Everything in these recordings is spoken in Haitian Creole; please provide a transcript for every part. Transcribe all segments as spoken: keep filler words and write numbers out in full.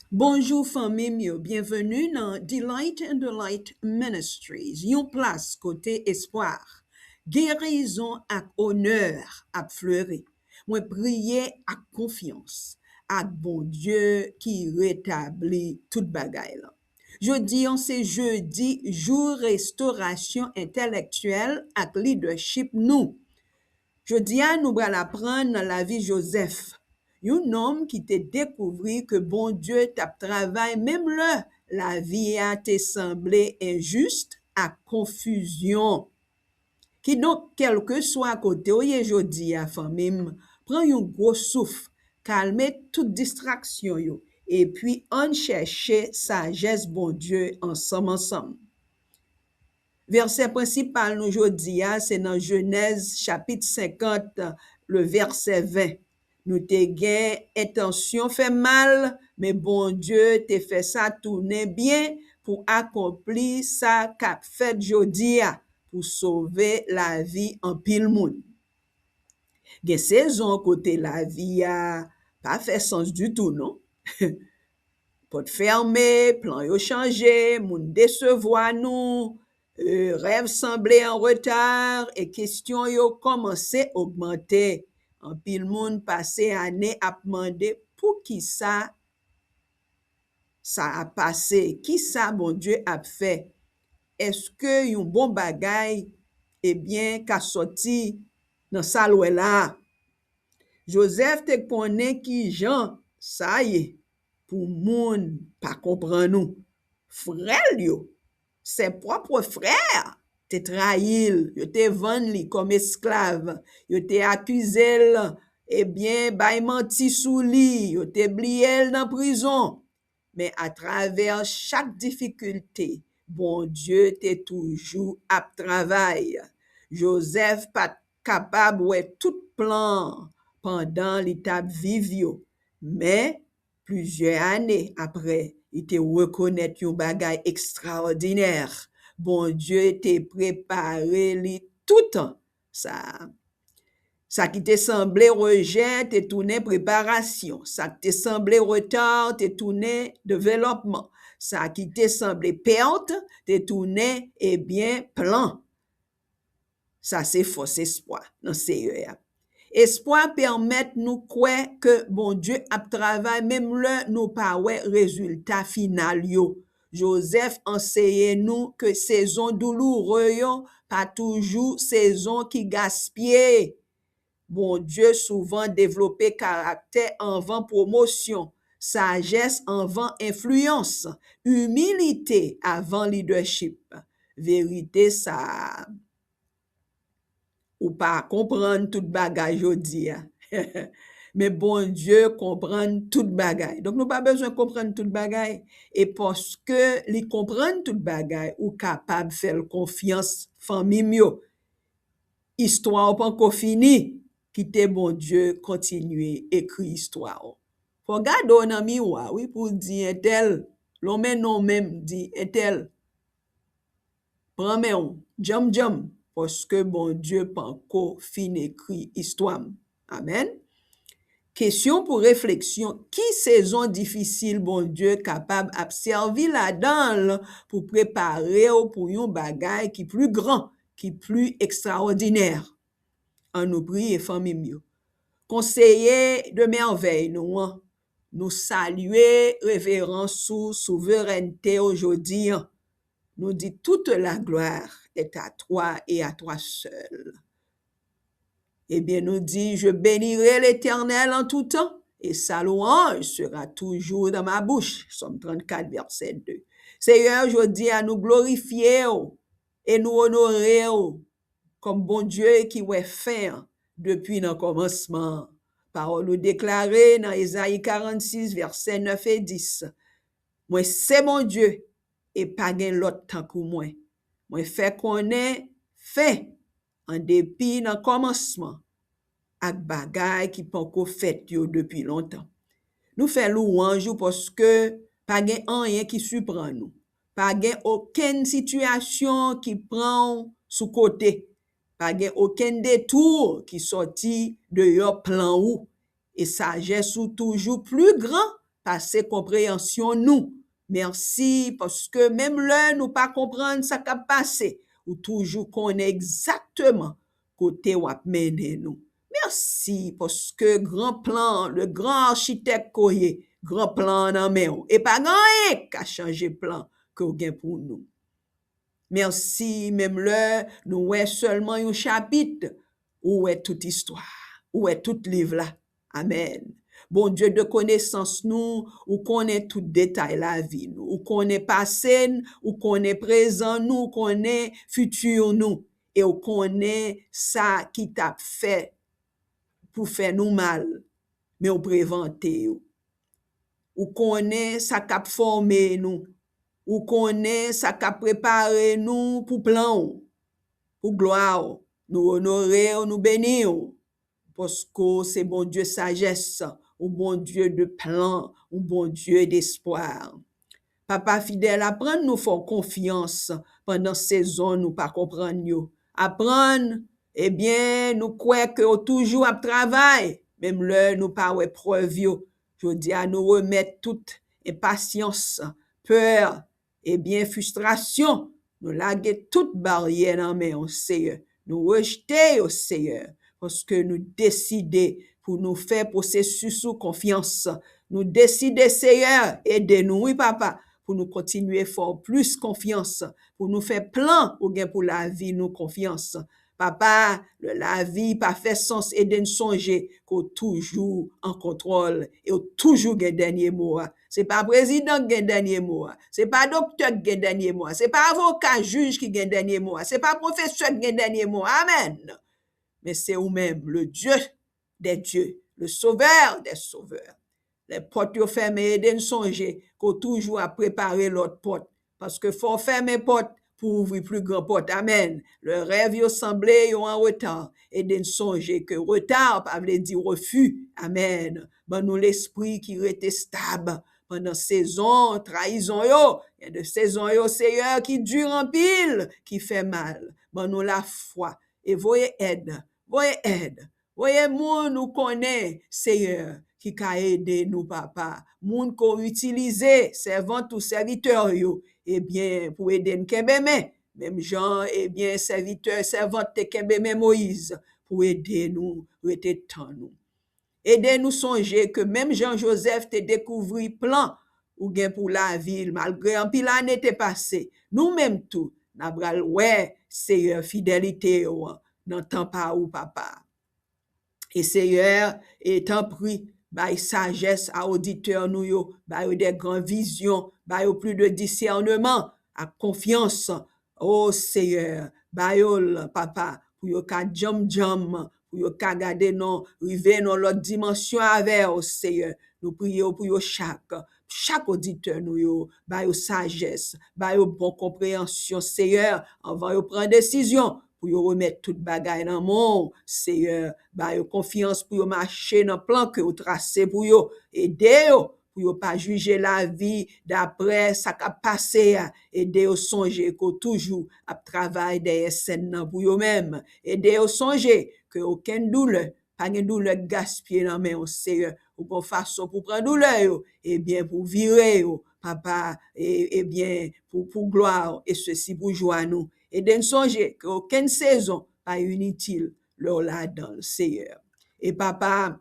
Bonjou fanmi m yo, byenveni nan Delight and Delight Ministries, yon plas kote espwa, gerizon ak onè ap fleri. Mwen priye ak konfyans ak Bondye ki retabli tout bagay la. Jodi an se jedi, jou restorasyon entèlektyèl ak lidèchip nou. Jodi a nou pral aprann nan lavi Jozèf, yon nonm ki te dekouvri ke Bondye t ap travay menm lè lavi a te sanble enjis ak konfizyon. Kidonk, kèlkeswa kote w ye jodi a, fanmi m, pran yon gwo souf, kalme tout distraksyon yo, epi ann chèche sajès Bondye ansanm ansanm. Vèsè prensipal nou jodi a, se nan Jenèz chapit senkant, le vèsè ven. Nou te gen entansyon fè mal, men Bondye te fè sa tounen byen pou akonpli sa k ap fèt jodi a, pou sove lavi anpil moun. Gen sezon kote lavi a pa fè sans ditou, non. Pòt fèmen, plan yo chanje, moun desevwa nou, e, rèv sanble an reta, e kesyon yo kòmanse ogmante. Anpil moun pase ane ap mande poukisa sa ap pase, kisa Bondye ap fè? Èske yon bon bagay, ebyen, ka sòti nan sa l wè la a? Jozèf te konnen ki jan sa ye pou moun pa konprann ou. Frè l yo, ses propres frères, te trayi l, yo te vann li kòm esklav, yo te akize l, ebyen, bay manti sou li, yo te bliye l nan prizon. Men atravè chak difikilte, Bondye te toujou ap travay. Jozèf pa t kapab wè tout plan pandan li t ap viv yo, men plizyè ane apre, li te rekonèt yon bagay ekstraòdinè. Bondye te prepare li toutan sa. Sa ki te sanble rejè te tounen preparasyon. Sa ki te sanble reta te tounen developman. Sa ki te sanble pèt te tounen, ebyen, plan. Sa se fòs espwa nan Seyè a. Espwa pèmèt nou kwè ke Bondye ap travay menm lè nou pa wè rezilta final yo. Jozèf anseye nou ke sezon douloure yo pa toujou sezon ki gaspiye. Bondye souvan devlope karaktè anvan pwomosyon, sajès anvan enfliyans, imilite avan lidèchip. Verite sa a, ou pa konprann tout bagay jodi a. Men Bondye konprann tout bagay. Donk, nou pa bezwen konprann tout bagay. E paske li konprann tout bagay, ou kapab fè l konfyans, fanmi m yo. Istwa w panko fini. Kite Bondye kontinye ekri istwa w. Fò w gade w nan miwa, wi, pou w di entèl, lonmen non w menm, di entèl, pran men w, djanm djanm, paske Bondye panko fin ekri istwa m. Amèn. Kesyon pou refleksyon, ki sezon difisil Bondye kapab ap sèvi ladan l pou prepare w pou yon bagay ki pli gran, ki pli ekstraòdinè? Ann nou priye, fanmi m yo. Konseye de mèvèy nou an, nou salye reverans ou, souverènte w jodi an. Nou di, toute la gloire est à toi et à toi seul. Ebyen, nou di, je bénirai l'Éternel en tout temps, et sa louange sera toujours dans ma bouche. Sòm trannkat, vèsè de. Seyè, jodi a, nou glorifye w e nou onore w kòm Bondye ki wè fen an depi nan kòmansman an. Pawòl ou deklare nan Ezayi karannsis, vèsè nèf e dis, mwen se Bondye e pa gen lòt tankou mwen. Mwen fè konnen fen an depi nan kòmansman ak bagay ki panko fèt yo depi lontan. Nou fè louwanj ou paske pa gen anyen ki siprann ou. Pa gen okenn sitiyasyon ki pran w sou kote. Pa gen okenn detou ki sòti deyò plan ou. E sajès ou toujou pli gran pase konpreyansyon nou. Mèsi paske menm lè nou pa konprann sa k ap pase, ou toujou konnen egzakteman kote w ap mennen nou. Mèsi paske gran plan, le gran architect ke w ye, gran plan an nan men w. E pa gen anyen k ka chanje plan ke w gen pou nou. Mèsi, menm lè nou wè sèlman yon chapit, ou wè tout istwa, ou wè tout liv la. Amèn. Bondye de konesans nou, ou konnen tout detay lavi nou. Ou konnen pase n, ou konnen prezan nou, ou konnen fiti nou. E ou konnen sa ki t ap fè pou fè nou mal, men ou prevante yo. Ou konnen sa k ap fòme nou. Ou konnen sa k ap prepare nou pou plan w, pou glwa w. Nou onore w, nou beni w. Paske w se Bondye sajès, ou Bondye de plan, ou Bondye despwa. Papa fidèl, aprann nou fè w konfyans pandan sezon nou pa konprann yo. Aprann, ebyen, nou kwè ke w toujou ap travay, menm lè nou pa wè prèv yo. Jodi a, nou remèt tout enpasyans, pè, ebyen, fristrasyon, nou lage tout baryè nan men w, Seyè. Nou rejte yo, Seyè, paske nou deside pou nou fè pwosesis ou konfyans. Nou deside, Seyè, ede nou, wi, Papa, pou nou kontinye fè w plis konfyans, pou nou fè plan ou gen pou lavi nou konfyans. Papa, lè lavi pa fè sans, ede n sonje ke w toujou an kontwòl e w toujou gen dènye mo a. Se pa prezidan k gen dènye mo a. Se pa doktè k gen dènye mo a. Se pa avoka, jij ki gen dènye mo a. Se pa pwofesè k gen dènye mo a. Amèn. Men se ou menm, le Dieu des dieux, le Sauveur des sauveurs. Lè pòt yo fèmen, ede n sonje ke w toujou ap prepare lòt pòt. Paske fò w fèmen pòt pou w ouvri pli gran pòt. Amèn. Lè rèv yo sanble yo an reta, ede n sonje ke reta pa vle di refi. Amèn. Ban nou lespri ki rete stab pandan sezon trayizon yo. Gen de sezon yo, Seyè, ki di anpil, ki fè mal. Ban nou lafwa e voye èd, voye èd. Voye moun ou konnen, Seyè, ki ka ede nou, Papa. Moun ke w itilize, sèvant ou sèvitè yo, ebyen, pou ede n kenbe men. Menm jan, ebyen, sèvitè, sèvant te kenbe men Moyiz pou ede nou rete tan nou. Ede nou sonje ke menm jan Jozèf te dekouvri plan ou gen pou lavi l, malgre anpil ane te pase, nou menm tou, n a pral wè, Seyè, fidelite w nan tan pa ou, Papa. E Seyè, e tanpri, bay sajès a oditè nou yo, ba yo de gran vizyon, ba yo plis de disèneman ak konfyans. O Seyè, ba yo l, Papa, pou yo ka djanm djanm, pou yo ka gade non, rive nan lòt dimansyon avè w, Seyè. Nou priye w pou yo chak, chak oditè nou yo, ba yo sajès, ba yo bon konpreyansyon, Seyè, anvan yo pran desizyon, pou yo remèt tout bagay nan men w, Seyè. Ba yo konfyans pou yo mache nan plan ke w trase pou yo. Ede yo pou yo pa jije lavi daprè sa k ap pase a. Ede yo sonje ke w toujou ap travay dèyè sèn nan pou yo menm. Ede yo sonje ke okenn doulè, pa gen doulè k gaspiye nan men w, Seyè. Ou gon fason pou pran doulè yo, ebyen, pou vire yo, Papa, e, ebyen, pou, pou glwa w, e sesi pou jwa nou. Ede n sonje ke okenn sezon pa initil lè w ladan l, Seyè. E Papa,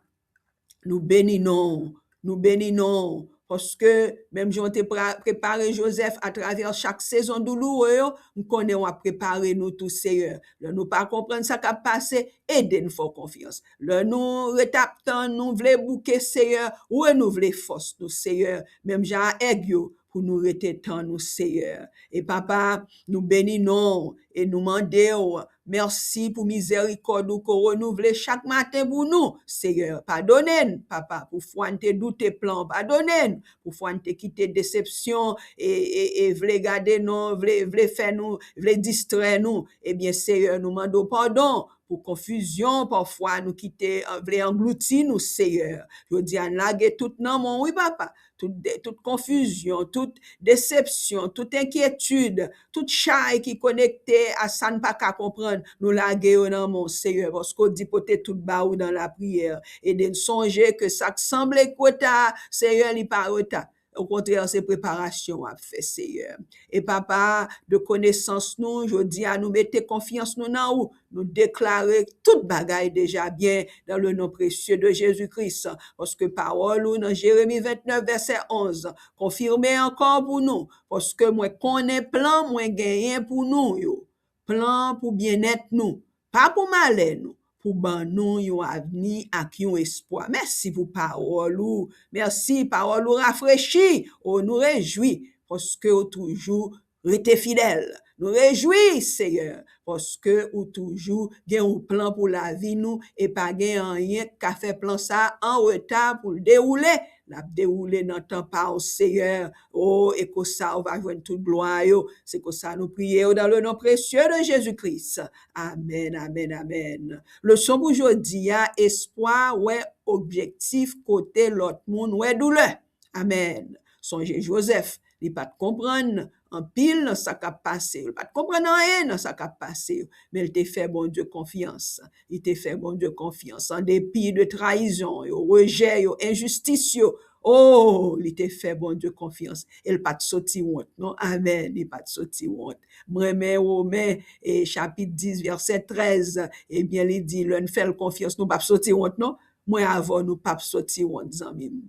nou beni non w, nou beni non w, paske menm jan w te pra-, prepare Jozèf atravè chak sezon douloure yo, m konnen w ap prepare nou tou, Seyè. Lè nou pa konprann sa k ap pase, ede n fè w konfyans. Lè nou ret ap tann, nou vle bouke, Seyè, renouvle fòs nou, Seyè, menm jan a èg yo, pou nou rete tan nou, Seyè. E Papa, nou beni non w e nou mande w mèsi pou mizèrikòd ou ke w renouvle chak maten pou nou, Seyè. Padone n, Papa, pou fwa n te doute plan w. Padone n pou fwa n te kite desepsyon e, e, e vle gade non, vle, vle fè nou, vle distrè nou. Ebyen, Seyè, nou mande w padon pou konfizyon pafwa nou kite, eh, vle anglouti nou, Seyè. Jodi a, n lage tout nan men w, wi, Papa. Tout de-, tout konfizyon, tout desepsyon, tout enkyetid, tout chay ki konekte a sa n pa ka konprann, nou lage yo nan men w, Seyè, paske w di pote tout ba ou dans la prière. Ede n sonje ke sa k sanble k reta, Seyè, li pa reta. Okontrè, se preparasyon w ap fè, Seyè. E Papa, de konesans nou, jodi a, nou mete konfyans nou nan ou. Nou deklare tout bagay deja byen dans le nom précieux de Jésus-Christ. Paske pawòl ou nan Jeremi vennèf, vèsè onz, konfime ankò pou nou. Paske mwen konnen plan mwen genyen pou nou yo. Plan pou byennèt nou, pa pou malè nou, pou ban nou yon avni ak yon espwa. Mèsi pou pawòl ou. Mèsi, pawòl ou rafrechi. O, nou rejwi, paske w toujou rete fidèl. Nou rejwi, Seyè, paske ou toujou gen yon plan pou lavi nou, e pa gen anyen k ka fè plan sa a an reta pou l dewoule. L ap dewoule nan tan pa w, Seyè. O, e konsa ou va jwenn tout glwa yo. Se konsa nou priye w dans le nom précieux de Jésus-Christ. Amèn, amèn, amèn. Leson pou jodi a, espwa wè objektif kote lòt moun wè doulè. Amèn. Sonje Jozèf, li pa t konprann anpil nan sa k ap pase yo. Li pa t konprann anyen nan sa k ap pase yo. Men li te fè Bondye konfyans. Li te fè Bondye konfyans. An depi de trayizon yo, rejè yo, enjistis yo, o, li te fè Bondye konfyans. E l pa t soti wont, non. Amèn. Li pa t soti wont. M renmen Women, e, chapit dis, vèsè trèz. Ebyen, li di, lè n fè l konfyans, nou p ap soti wont, non. Mwen avè w, nou p ap soti wont, zanmi m.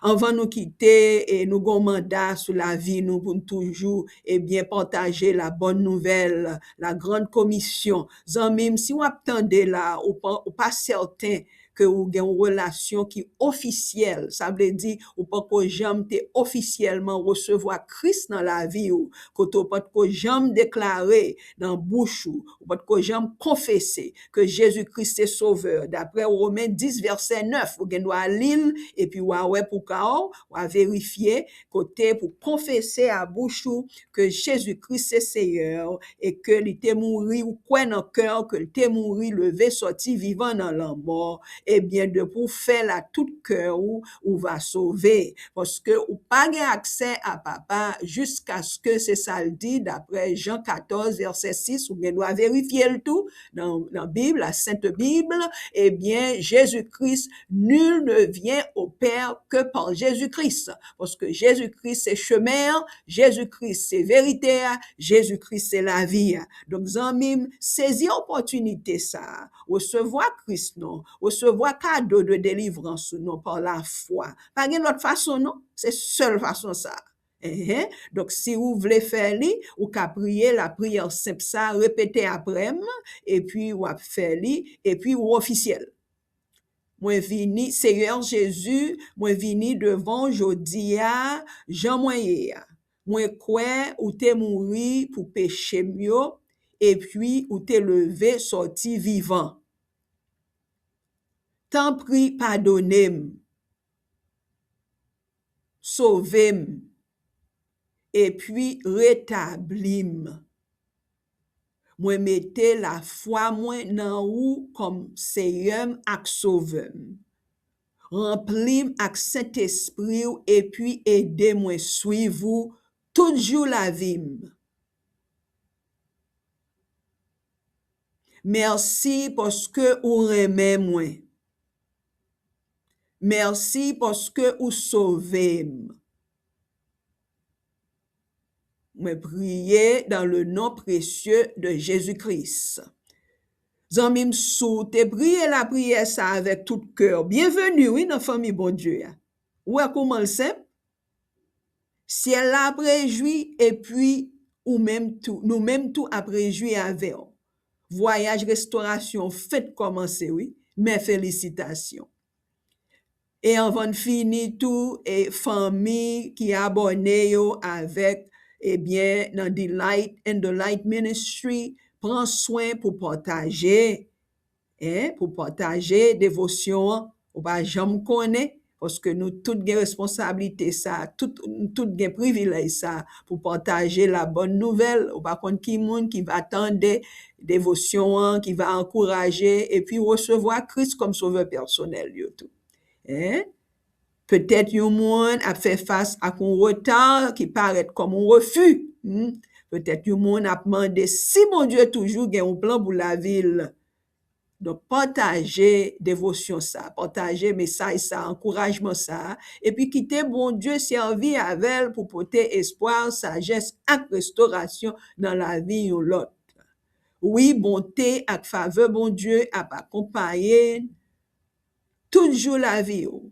Anvan nou kite, e, nou gen yon manda sou lavi nou pou n toujou, ebyen, pataje la bonne nouvelle, la grande commission. Zanmi m, si w ap tande la, ou pa, ou pa sèten ke ou gen yon relasyon ki ofisyèl, sa vle di ou poko janm te ofisyèlman resevwa Kris nan lavi w, kote ou potko janm deklare nan bouch ou, ou potko janm konfese ke Jezi Kris se Sovè. Daprè Women dis, vèsè nèf, ou gen dwa li l, epi w a wè pou kò w, w a verifye kote pou konfese a bouch ou ke Jezi Kris se Seyè w, e ke li te mouri, ou kwè nan kè w ke li te mouri, leve sòti vivan nan lanmò, ebyen, depi w fè l ak tout kè w, ou va sove. Paske ou pa gen aksè a Papa jiskaske, se sa l di, daprè Jan katòz, vèsè sis, ou gen dwa verifye l tou nan, nan Bib, la Sente Bib, ebyen, Jezi Kris, nul ne vient au Père que par Jésus-Christ. Paske Jezi Kris se chemen an, Jezi Kris se verite a, Jezi Kris se lavi a. Donk, zanmi m, sezi opòtinite sa a. Resevwa Kris non, resevwa kado de delivrans ou non pa lafwa. Pa gen lòt fason non, se sèl fason sa a. Enhen. Donk, si ou vle fè li, ou ka priye lapriyè senp sa a, repete aprè m, epi w ap fè li, epi ou ofisyèl. Mwen vini, Seyè Jezi, mwen vini devan w jodi a, jan mwen ye a. Mwen kwè ou te mouri pou peche m yo, epi ou te leve sòti vivan. Tanpri, padone m, sove m, epi retabli m. Mwen mete lafwa mwen nan ou kòm Seyè m ak Sovè m. Ranpli m ak Sentespri w epi ede mwen swiv ou tout jou lavi m. Mèsi paske ou renmen mwen. Mèsi paske ou sove m. Mwen priye dans le nom précieux de Jésus-Christ. Zanmi m, si w te priye lapriyè sa avèk tout kè w, byenveni, wi, nan fanmi Bondye a. Ou wè kouman l senp? Syèl la ap rejwi, epi ou menm tou, nou menm tou ap rejwi avè w. Vwayaj restorasyon w fenk kòmanse, wi. Mes félicitations. E anvan n fini tou, e fanmi ki abòne yo avèk, ebyen, nan Delight in the Light Ministry, pran swen pou pataje, en, pou pataje devosyon an. Ou pa janm konnen, Paske nou tout gen responsablite sa, tout, nou tout gen privilèj sa pou pataje la bonne nouvelle. Ou pa konn ki moun ki va tande devosyon an, ki va ankouraje, epi resevwa Kris kòm sovè pèsonèl yo tou. Hein? Petèt yon moun ap fè fas ak yon reta ki parèt kòm yon refi. Hmm? Petèt yon moun ap mande si Bondye toujou gen yon plan pou lavi l. Donk, pataje devosyon sa, pataje mesaj sa, ankourajman sa, epi kite Bondye sèvi avè l pou pote espwa, sajès ak restorasyon nan lavi yon lòt. Wi, bonte ak favè Bondye ap akonpaye tout jou lavi w,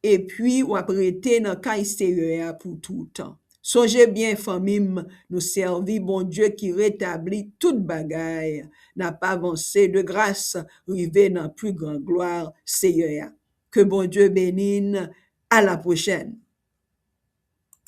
epi w ap rete nan kay Seyè a pou toutan. Sonje byen, fanmi m, nou sèvi Bondye ki retabli tout bagay. N ap avanse de gras, rive nan pli gran glwa Seyè a. Ke Bondye beni n. A la pwochèn.